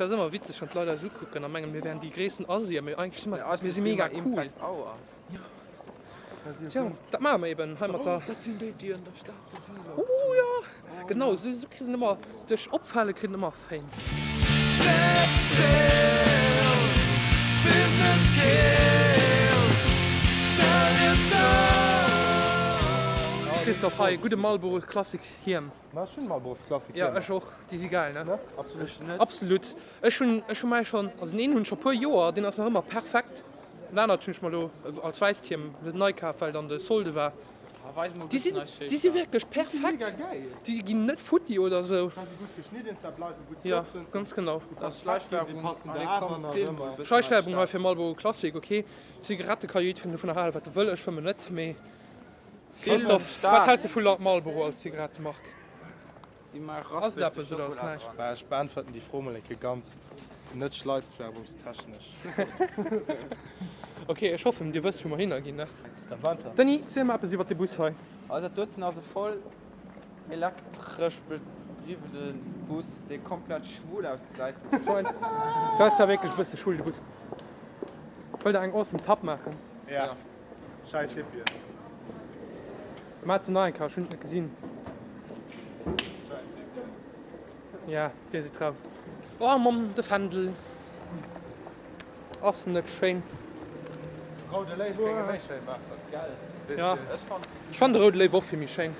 Dat ass ëmmer witzeg, wann d'Leit eis ukucken a mengen, mir wären déi gréissten Asien, mee eigentlech si mer, mir si mega cool. Tja, dat maache mer eben hei mat der. Dat sinn déi, déi an der Stad gewielt hunn. Oh jo, genau, esou kritt een ëmmer, duerch Opfale kritt een ëmmer Fame. Sex sells, business kills, sell your soul. Christophe, hei, gudde Marlboro Classic Hiem. Ma ech hunn Marlboros Classic Ja, ech och. Déi si gäil, ne? Absolut. Ech net. Absolut. Ech hunn, ech hu mäi schonn, also den een hunn ech scho puer Joer, deen ass nach ëmmer perfekt. Den anert hunn ech mer elo als wäisst Hiem nei kaf, well et an de Solde war. Ah, weis mol Déi bëssen sinn, eis schéi déi si Stad. wierklech perfekt. Mega gäil. Déi ginn net futti oder sou. Zwar si gutt geschnidden, zwar bleiwe gutt Ja, sëtzen. ganz genau. Du Das kanns fett ginn, si Schleichwerbung, passen allez der awer komm, nach film mol ëmmer. bëssen eis Schleichwerbung hei Stad. fir Marlboro Classic, ok. Zigarette ka jo jiddwereen dovunner halen, wat e wëll. Ech fëmmen net, mee. Christophe, wat häls de vu Marlboro als Zigarettemark? Ass et eppes oder ass et näischt? Bah, ech beäntwerten déi Fro mol eng Kéier ganz net schleifwerbungstechnesch. Ok, ech hoffen dir wësst wou mer hinner ginn, ne? Denis, ziel mer eppes iwwert de Bus hei. Also dat doten ass e voll elektresch bedriwwene Bus, dee komplett schwul ausgesäit. Dat ass zwar wierklech e bësse schwul, de Bus. Wëllt der eng awesome Tab maachen? Ja. Scheiss Hippien. Maat se nach eng Kéier, ech hunn et net gesinn. Scheiss Hippien. Ja, dir sidd drau. Oh Mamm, de Fändel ass net schéin. Roude Léiw géing e méi schéin maachen. Ja, ech fannen de Roude Léiw och vill méi schéin.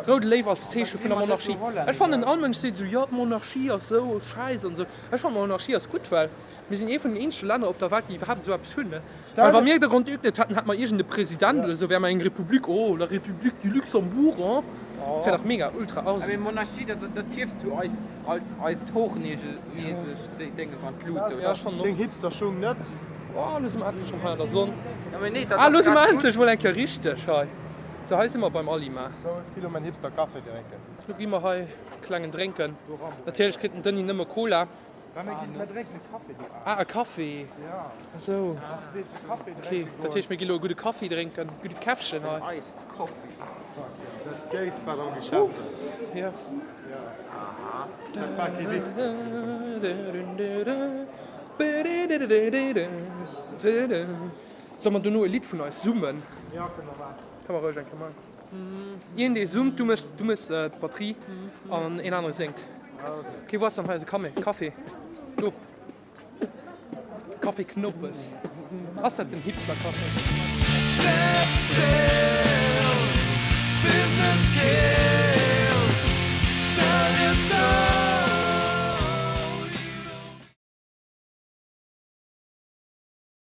Roude Léiw als Zeeche vun der Monarchie. Ech fannen, all Mënsch seet esou, jo d'Monarchie ass esou schäiss an esou. Ech fannen d'Monarchie ass gutt, well mir sinn ee vun den eenzege Länner op der Welt, déi iwwerhaapt esou eppes hunn. Well wa mir de Grand-Duc net hätten, hätte mer iergend e President oder esou, wäre mer eng Republik, oh, la République du Luxembourg, hein? Dat wär dach mega ultra Mee assi. Monarchie, dat, dat hieft sou eist, als, eist hochnäsegt Dénges an d'Lut, Ja, oder? ech fannen och. Deng Hipster-Schung net? Oh, elo si mer endlech erëm hei an der Sonn. Ja, mee nee, dat Ah, ass elo si mer grad gutt. endlech mol eng Kéier richteg hei. Sou, hei si mer beim Alima. Sou, ech gi lo mäin Hipster-Café drénken. Elo gi mer hei e klengen drénken. Natierlech kritt den Denis nëmme Cola. Ah, e Café. Esou. Ok, dat heescht, mir gi lo e gudde Kaffi drénken, e gudde Käffchen hei. Iced coffee. Dat géisst, wat am Geschäft ass. Ja. Dat war kee Witz. Solle mer dono e Lidd vun eis summen? Ja, kënne mer maachen. Kënne mer roueg eng Kéier maachen. Een dee summt, du méchs du méchs d'Batterie an een anere séngt. Ok, wou ass dann hei eise Kame Café? Do. Café Knopes. Ass dat den Hipster Café? Sex sells, business kills.